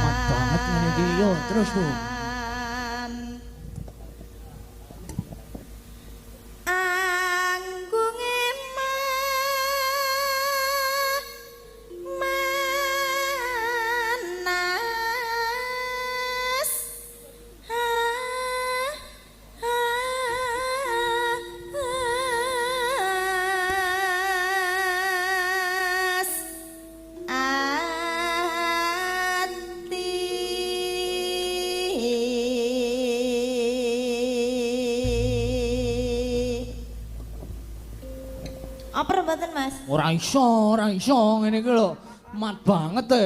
Mat banget ngene iki yo terus Bu. Anggunge manas ati. Apa mboten Mas? Ora iso ngene iki lho. Mat banget e.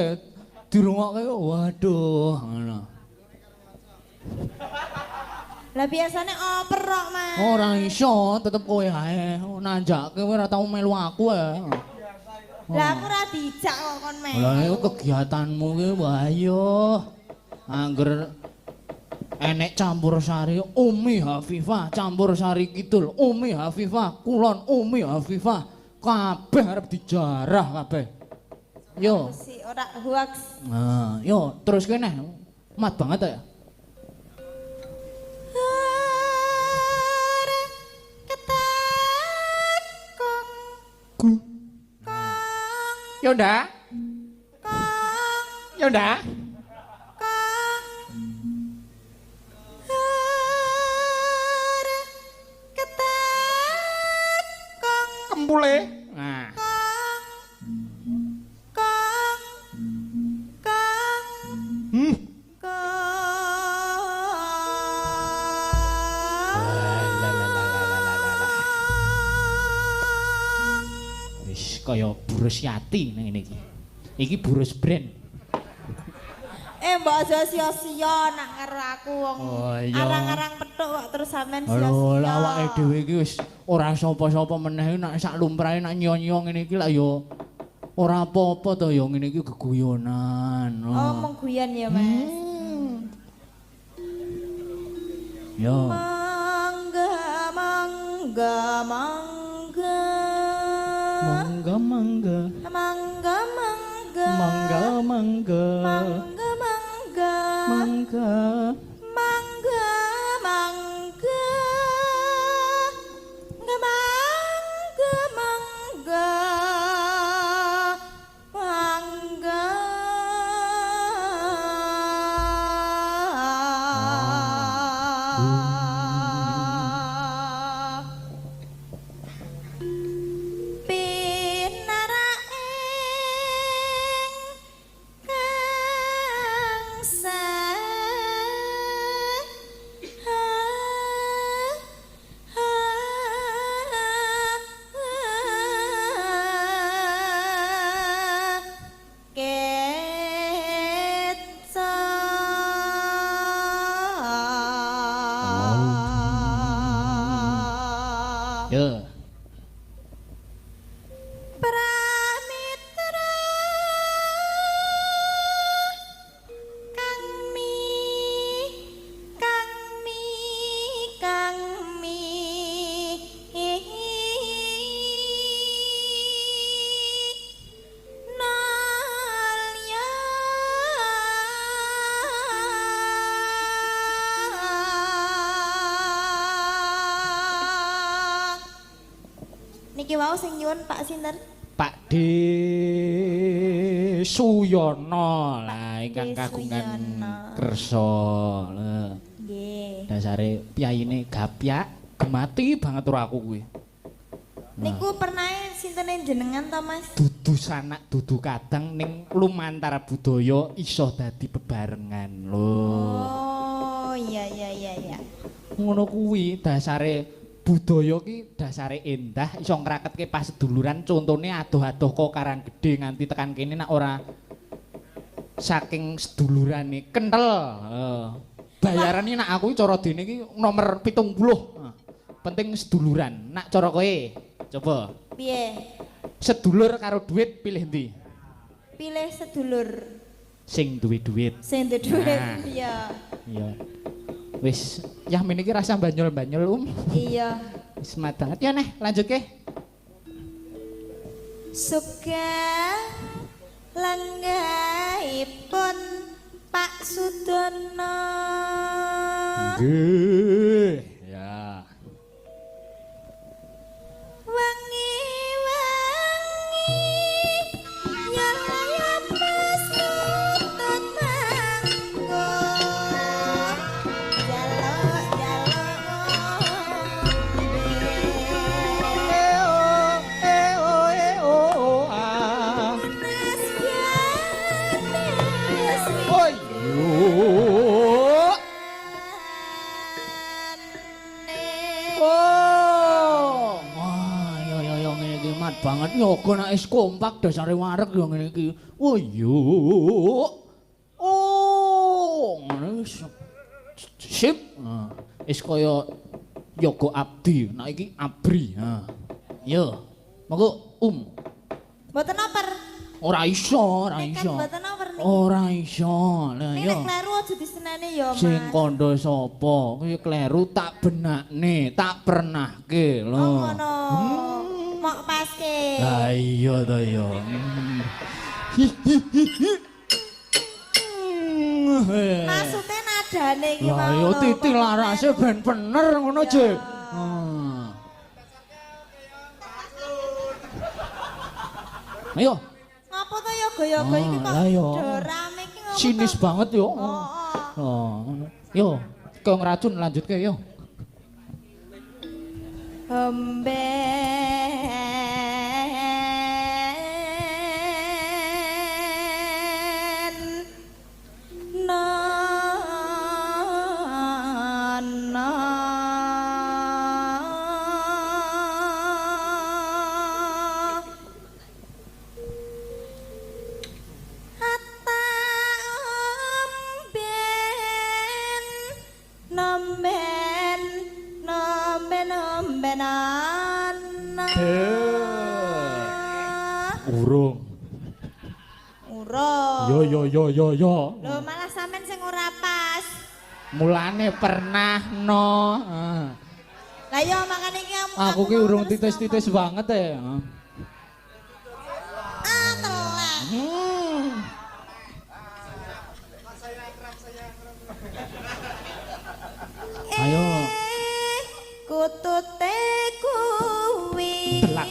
Dirungokke waduh ngono. Lah biasane oper kok Mas. Ora iso, tetep kowe ae. Nanjake kowe ora tau melu aku e. Lah aku ora dijak kok kon melu. Lah iku kegiatanmu ki wah yo. Angger enek campur sari Umi Hafifah, campur sari kidul Umi Hafifah, kulon Umi Hafifah, kabeh arep dijarah kabeh. Yo. Si ora hoax. Nah, yo terus kene. Mat banget ya. Ketakung Gu. kong Yo ndak? kong Yo ndak? kong ketakung Kempule. Nah. kong kong kong kong. Wis kaya burus yati nang ngene iki. Iki burus brand. Mbok aja sia-sia nak karo aku wong Oh, iya. arang-arang petuk kok terus sampean Lho, sia-sia. lah awake dhewe iki wis ora sapa-sapa meneh nak sak lumrahe nak nyo-nyo ngene iki lak ya ora apa-apa to ya ngene iki geguyonan. Oh, mung guyon ya, Mas. Yo. Mangga mangga mangga. Mangga mangga. Mangga mangga. Mangga mangga. Mangga mangga. Mangga. Mangga mangga. Mangga mangga. Mangga. Pinaraing kangsa keca. Yo. Pramitra kang mi kang mi kang mi nalya. Niki wau sing nyuwun Pak sinten? Pak D Suyono lah ingkang D. kagungan Suyono. kersa. Lho, Nggih. dasare piyayine gapyak gemati banget ora aku kuwi. Niku pernahe sintene jenengan to, Mas? Dudu sanak dudu kadang ning lumantar budaya iso dadi bebarengan lho. Oh, iya iya iya iya. Ngono kuwi dasare budaya ki dasare endah iso ngraketke paseduluran contone adoh-adoh kok Karanggede nganti tekan kene nak ora saking sedulurane kentel. Heeh. Bayarane nak aku cara dene iki nomor 70. Penting seduluran. Nak cara kowe coba Piye? Sedulur karo duit pilih ndi? Pilih sedulur. Sing duwe duit. Sing duwe duit. Nah. Iya. Iya. Wis, yah meniki rasa banyol-banyol, Um. Iya. Wis semangat banget ya neh, lanjut ke. Sugeng lenggahipun Pak Sudono. Nggih. Ya. Wengi-wengi nyalaya pas nutut manggo. Jaluk-jaluk ngombe. Eh oh, eh oh, eh oh, ah. Mas Yanis Oh, yo. Oh. Wah, yo yo yo ngene iki mat banget yoga nek wis kompak dasare wareg yo ngene iki. Oh yo. Oh, ngene wis sip. Nah, wis kaya yoga abdi, nek iki abri. Ha. Yo. Monggo Um. Mboten oper. Ora iso, ora Nek kan iso. mboten oper niki. Ora iso. Lah Nek yo. nek kleru aja diseneni ya, Mas. Sing kandha sapa? Kuwi kleru tak benakne, tak pernahke lho. Oh ngono. Mok paske. Lah iya to ya. Maksude nadane iki Lah mau. iya lho, titi kok larase ben bener ngono, Iya. Jek. Ayo, Ngopo to yoga-yoga iki Ah, kok lah iya. do rame iki ngopo? sinis to? banget yo. Oh, Oh. Yo, kau ngeracun lanjutke yo. Hemben nono Hatta omben nomben nomben omben ana. Urung. Urung. Yo yo yo yo yo. Lho malah sampean sing ora pas. Mulane pernah no. Lah iya makane iki Aku ki mau urung terus titis-titis ngomong. banget ya. Ah, telat. Ayo. Kutute kuwi. Telak.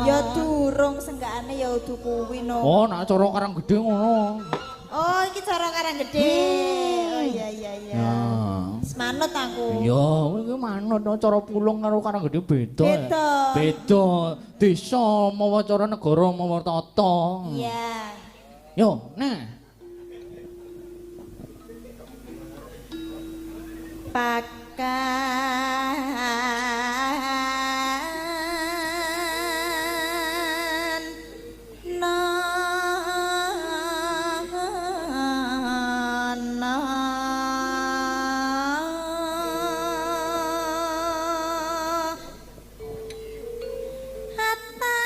Ya durung senggakane ya udu kuwi no. Oh, nak cara Karang Gede ngono. Oh, iki cara Karang Gede. Oh iya iya iya. Ya. Semanut aku. Iya, iki manut no, cara Pulung karo Karang Gede beda. Ya. Beda. Beda. Desa mawa cara negara mawa tata. Iya. Yo, nah. Pakan nono hatta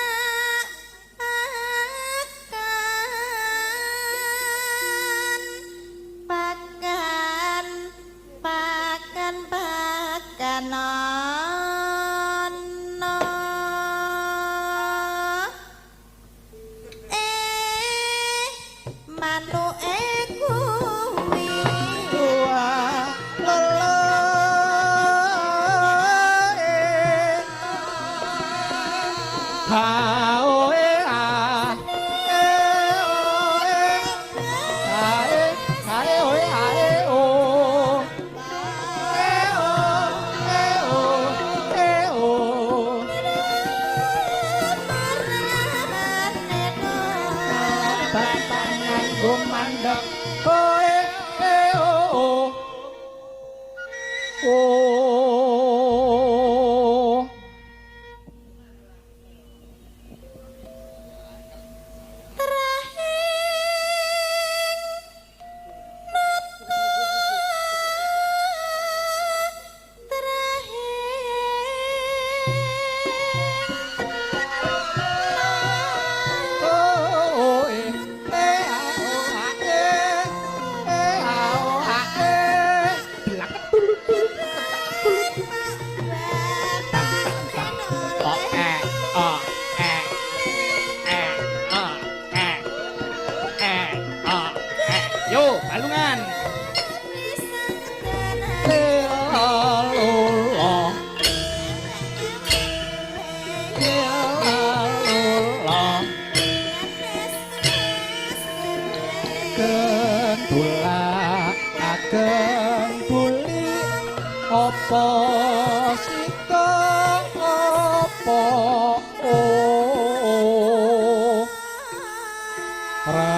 akan pakan pakan pakan ana manuke kuwi. Ha o e a e o e a e a e o e a e o e o e o e o Gumandeng oh eh oh oh. Yo, balungan. Gendula ageng buli apa sita apa ora.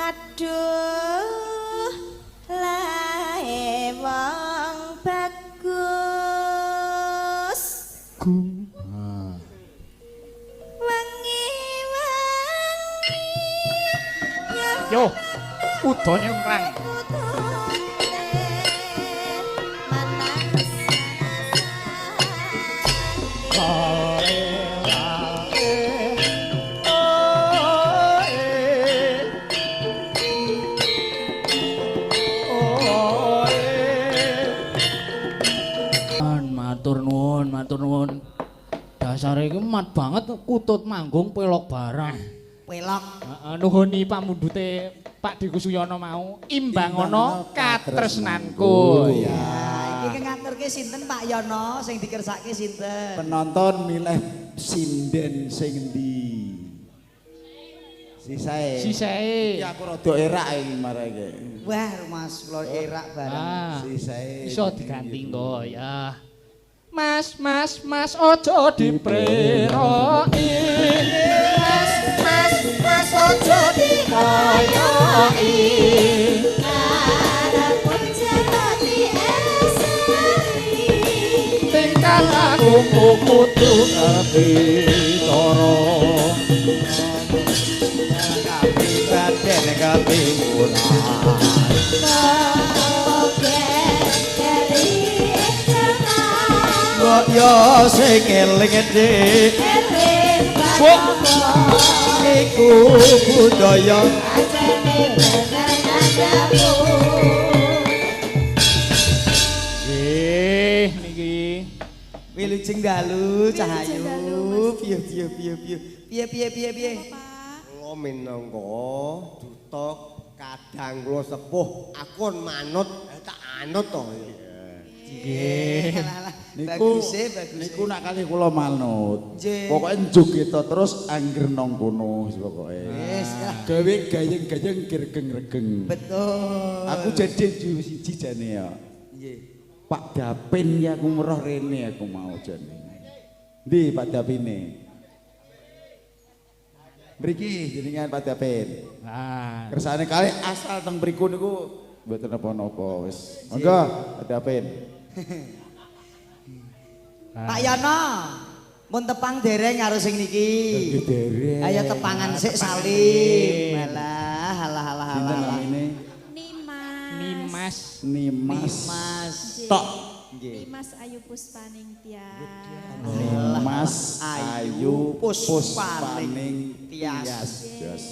Aduh lae wong bagus. Gung. Wengi-wengi Yo, udane ngrang. Matur nuwun, matur nuwun. Dasare iki mat banget kutut manggung pelok barang. Pelok. Heeh, nuhuni pamundhute Pak Dikusuyono mau imbangono katresnanku. Ya, iki ngaturke sinten Pak Yono sing dikersake sinten? Penonton milih sinden sing endi? Sisae. Sisae. Iki aku rada erak iki marake. Wah, Mas kula erak bareng. Sisae. Iso diganti engko ya. Mas, mas, mas ojo dipreroki. Mas, mas, mas ojo dikoyoki. Arepun jati eseri. Tingkah aku kudu ngerti cara. Kapribaden katimuran. Kok yo sing eling dik iku budaya. Nggih niki. Wilujeng dalu Cahayu. Piye piye piye piye. Piye piye piye piye. Kula minangka duta kadang kula sepuh akun manut tak anut to. Nggih. Niku niku nak kali kula manut. Pokoke njogeta terus angger nang kono wis pokoke. Wis lah. Gawe gayeng-gayeng regeng-regeng. Betul. Aku jadi siji jane ya. Nggih. Pak Dapin ya aku meroh rene aku mau jane. Ndi Pak Dapine? Mriki jenengan Pak Dapin. Nah, kersane kali asal teng mriku niku mboten napa-napa wis. Monggo Pak Dapin. Pak Yono, mun tepang dereng karo sing niki. Dereng. Ayo tepangan sik salim. Alah, alah, alah, Sinten alah. namine? Nimas. Nimas. Nimas. Nimas. Tok. Nggih. Nimas Ayu Puspaningtyas. Nimas Ayu Puspaning Tias. Tias.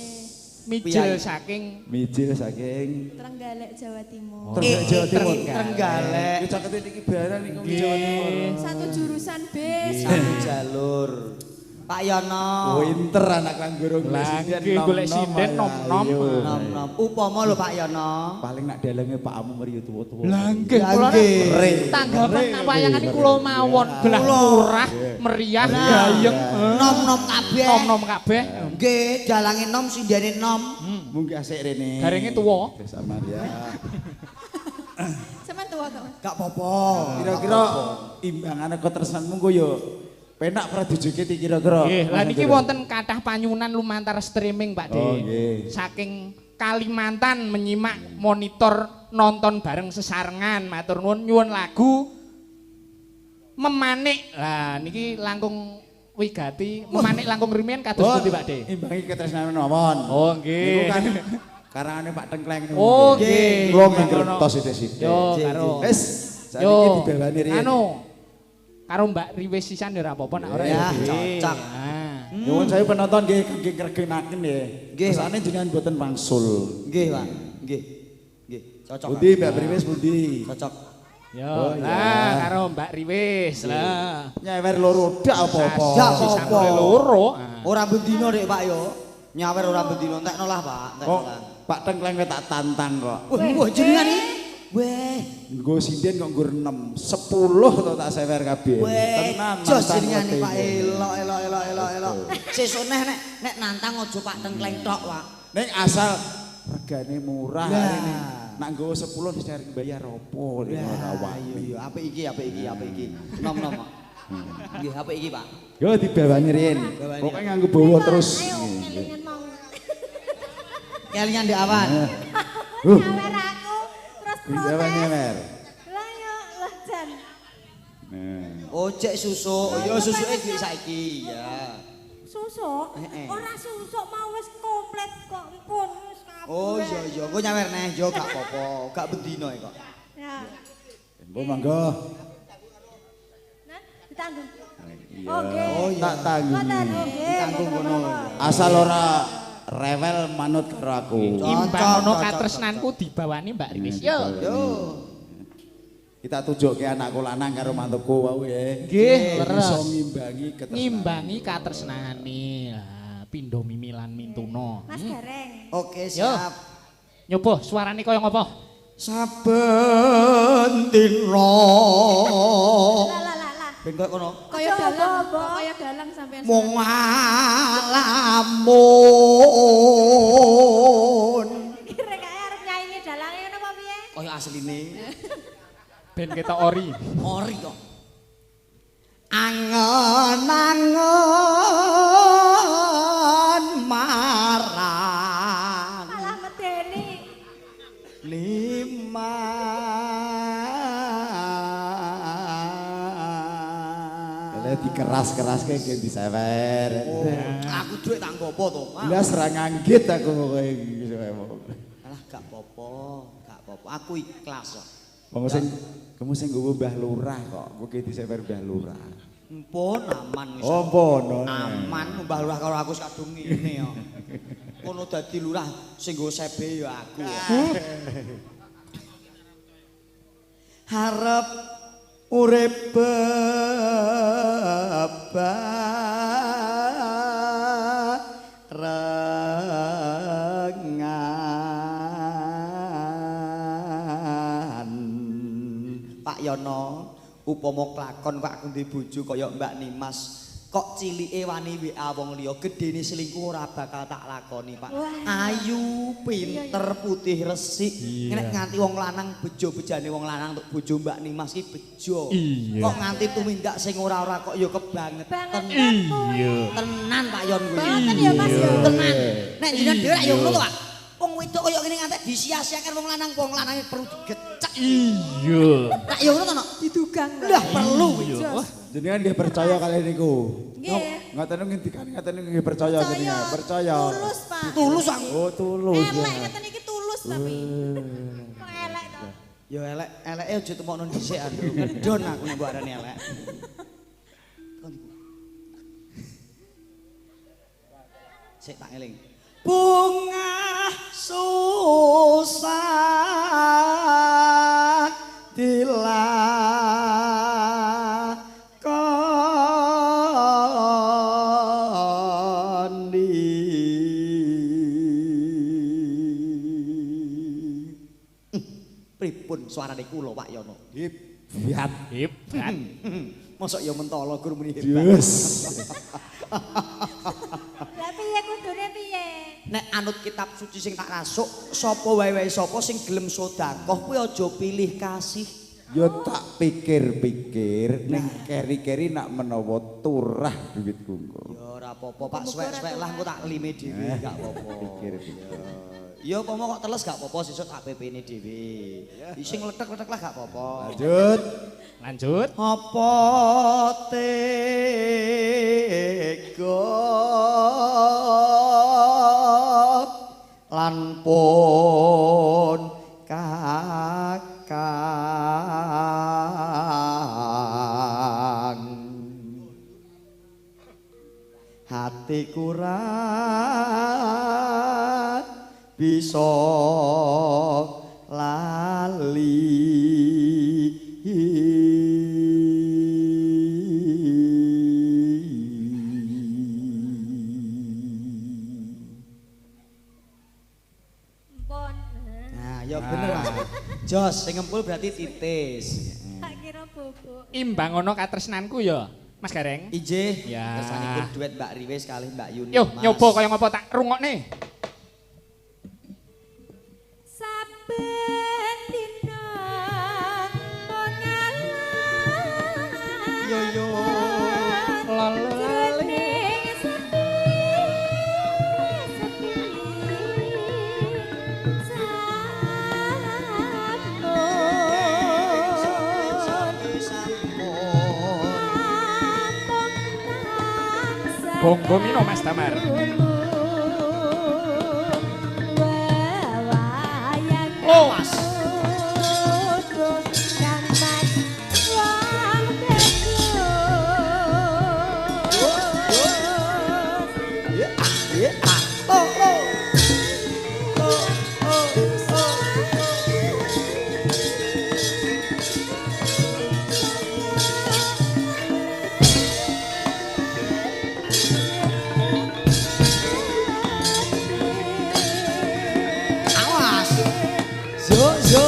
Mijil saking Mijil saking Trenggalek Jawa Timur. Trenggalek Jawa Timur. Trenggalek. Iki cakete niki barang niku Jawa Timur. Satu jurusan B. Satu jalur. Pak Yono. Winter anak langgurung Lah, nggih, golek sinden nom-nom. Nom-nom. Upama lho Pak Yono. Paling nak dalange Pak Amu mriyo tuwa-tuwa. Lah nggih kula tanggapan nak wayangan iki kula mawon belah murah, meriah, gayeng, Nom-nom kabeh. nom-nom kabeh. Nggih, dalange nom sindene nom. Mungkin asik rene. Garenge tuwa. Sama ya. Sampeyan tuwa kok, Mas? Gak apa-apa. Kira-kira imbangane katresnanmu nggo ya penak ora dijogeti kira-kira. Nggih, lah niki wonten kathah panyunan lumantar streaming Pak De. Oh, nggih. Saking Kalimantan menyimak monitor nonton bareng sesarengan matur nuwun nyuwun lagu Memanik. Lah niki langkung wigati memanik langkung rumiyin kados pundi Pak De? Imbangi katresnan mawon. Oh nggih. Niku kan karangane Pak Tengkleng niku. Oh nggih. Kula menggertos sithik-sithik. Yo karo. Wis, saiki dibawani riyin. Anu karo Mbak Riwis sisan ya ora apa-apa nek ora Ya, dhewe. cocok. Nah. Nyuwun sewu penonton nggih kangge ngregenaken nggih. Nggih, Kersane jenengan mboten wangsul. Nggih, Pak. Nggih. Nggih, cocok. Pundi Mbak Riwis pundi? Cocok. Yo, Oh, iya. lah karo Mbak Riwis lah. Nyewer loro dak apa-apa. Dak Sisan apa-apa. loro. Ora bendino Dik, Pak yo. Nyawer ora bendino entekno lah, Pak. Entekno Kok lah. Pak Tengkleng kowe tak tantang kok. Wah, wah jenengan iki. Weh, Nggo sinden kok nggo 6, 10 to tak sewer kabeh. weh, Tenan jos nantang jenengan iki Pak wetenge. elok elok elok elok elok. Sesuk neh nek nek nantang aja Pak Tengkleng tok, Pak. Ning asal regane murah Lah. ini. Nak nggawa 10 dicari bayar opo nek ora Lah, wani. iya iya, apik iki, apik iki, apik iki. Nom-nom. Pak. Nggih, apik iki, Pak. Yo dibawani riyin. Bawani. Pokoke nganggo bawa terus. Ayo kelingan mau. Kelingan ndek awan. Nyawer aku terus Dibawani protes. nyewer. Lah yo lah jan. Nah. Oh, cek susuk. Yo susuke duwe saiki, ya. Susuk? Heeh. Ora susuk mau wis komplit kok empun wis kabeh. Oh iya iya, engko nyawer neh yo gak apa-apa, gak bendino kok. Ya. Mbok monggo. Nah, ditanggung. Iya. Oke. Oh iya. Tak tanggung. Ngoten oke. Ditanggung mboten kono. apa-apa. Asal ora rewel manut karo aku. Imbang Cocok, ono cocok, katresnanku dibawani Mbak Riwis. Yo. Yo. Kita tujukke anakku lanang karo mantuku wau ya. Nggih, leres. Iso ngimbangi katresnan. Ngimbangi katresnane. Lah, pindha mimi lan mintuna. Mas Gareng. Oke, siap. Nyoba suarane kaya ngopo? Saben dina. Lah lah lah lah. Ben koyo kono. Kaya dalang, kaya dalang sampean. Mung alamun. Kira kae arep nyaingi dalange ngono apa piye? Kaya asline. Ben ketok ori. Ori kok. Angen-angen marang Malah medeni. lima. Lha dikeras-keraske nggih disewer. Oh, aku dhuwit tak nggo apa to, Pak? Blas ra nganggit aku pokoke iki. Alah gak apa-apa, gak apa-apa. Aku ikhlas kok. Wong sing kamu sing nggowo Mbah Lurah kok, kowe disewer Mbah Lurah. Empun aman wis. Oh, empun. Aman Mbah Lurah karo aku wis kadung ngene kok. Kono dadi lurah sing nggo sebe ya aku. Harep urip bebarengan. Pak Yono, upama klakon kok aku duwe bojo kaya Mbak Nimas, kok cilike wani WA wong liya, gedene selingkuh ora bakal tak lakoni, Pak. Wah. Ayu, pinter, putih, resik. Nek nganti wong lanang bejo-bejane wong lanang tuk bojo Mbak Nimas ki bejo. Iya. Kok nganti tumindak sing ora-ora kok ya kebangetan. Bangetan kuwi. Tenan Pak Yon kuwi. Bangetan ya Mas ya. Tenan. Nek jenengan dhewe lak ya ngono to, Pak. Wong wedok kaya ngene nganti disia-siakan wong lanang, wong lanange perlu digecek. Iya. Lak ya ngono to, Nok? Didugang. Lah perlu kuwi. Wah, Jenengan nggih percaya kalian niku. Nggih. Ngoten niku ngendikan ngoten niku nggih percaya jenengan, percaya. Tulus, Pak. Tulus aku. Oh, tulus. Elek ngeten iki tulus tapi. Kok elek to? Ya elek, eleke aja temokno dhisik aduh. Ngedon aku nek mbok arani elek. Kon iku. Sik tak eling. Bunga susah dilakoni. Pripun suarane kula Pak Yono? Hebat. Hebat. Mosok ya mentolo gur muni hebat. Yes. Lah piye kudune piye? Nek anut kitab suci sing tak rasuk, sapa wae-wae sapa sing gelem sedekah kuwi aja pilih kasih. Ya tak pikir-pikir ning keri-keri nak menawa turah duitku engko. Ya ora apa-apa Pak, suwek-suwek lah engko tak lime dhewe gak apa-apa. Pikir-pikir. Ya upama kok teles gak apa-apa sesuk tak PP-ne dhewe. Sing lethek-lethek lah gak apa-apa. Lanjut. Lanjut. Apa tega lan pun kakang hatiku ra bisa lali. Nah, ya bener Mas. Jos, sing ngempul berarti titis. Tak kira bobok. Imbang ono katresnanku ya, Mas Gareng. Injih, Ya. kersanipun duet Mbak Riwis kalih Mbak Yuni. Yo, Mas. nyoba kaya ngopo tak rungokne. Saben dina ngalah. Yo yo. Jroning sepi sepi sampun Sampun. Bonggo mino Mas Damar. Oh, Mas. Ya, ya. Oh, oh. Oh, oh, oh. Awas. Zo, zo.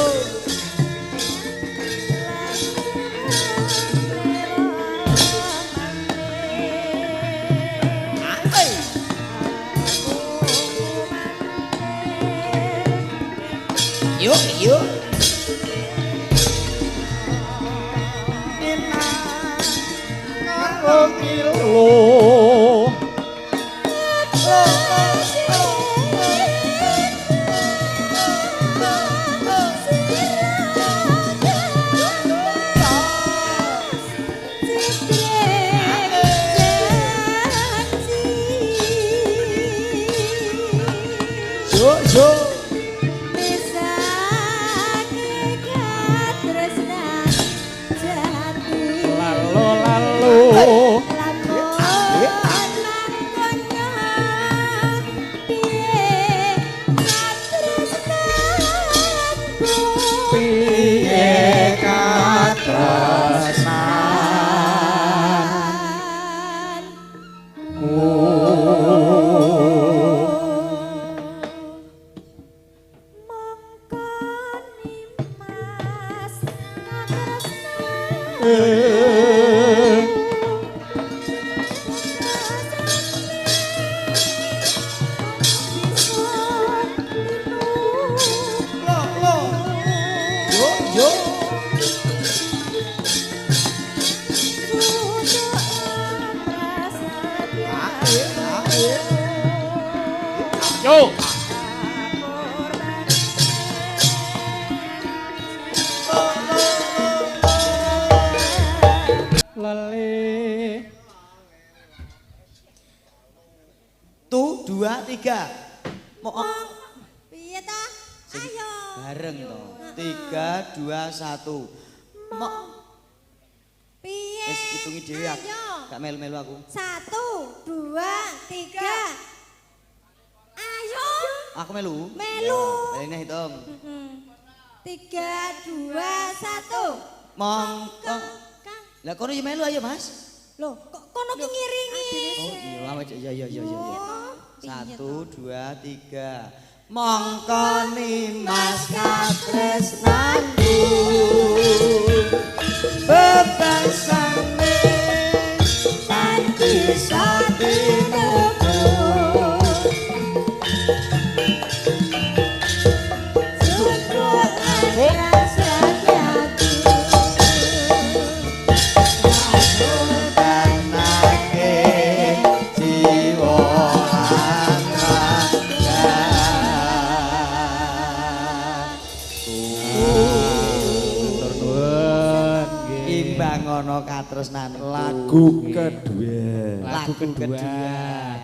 Hey. Yuk, yuk. Lo. Zo, zo. Lalo lalo. Piye katresnan Lo, lo. Yo, yo. Yo. Lele. Tu, dua, tiga. Mau Piye ta? Ayo. bareng to. 3, 2, 1. Mau Piye? wis hitungi dhewe aku. Ayo. Gak melu-melu aku. 1, 2, 3. Ayo. Aku melu. Melu. Balene hitung. 3, 2, 1. Mongko. Kang. Lah kono ya melu ayo, Mas. Loh, kok kono ki ngiringi? Oh iya, iya iya iya iya. Oh, piye 1, 2, 3. Mongko nimas katresnanku bebasane tanti satinuku. Syukur rasanya. Ana katresnanku. Lagu kedua. Lagu kedua.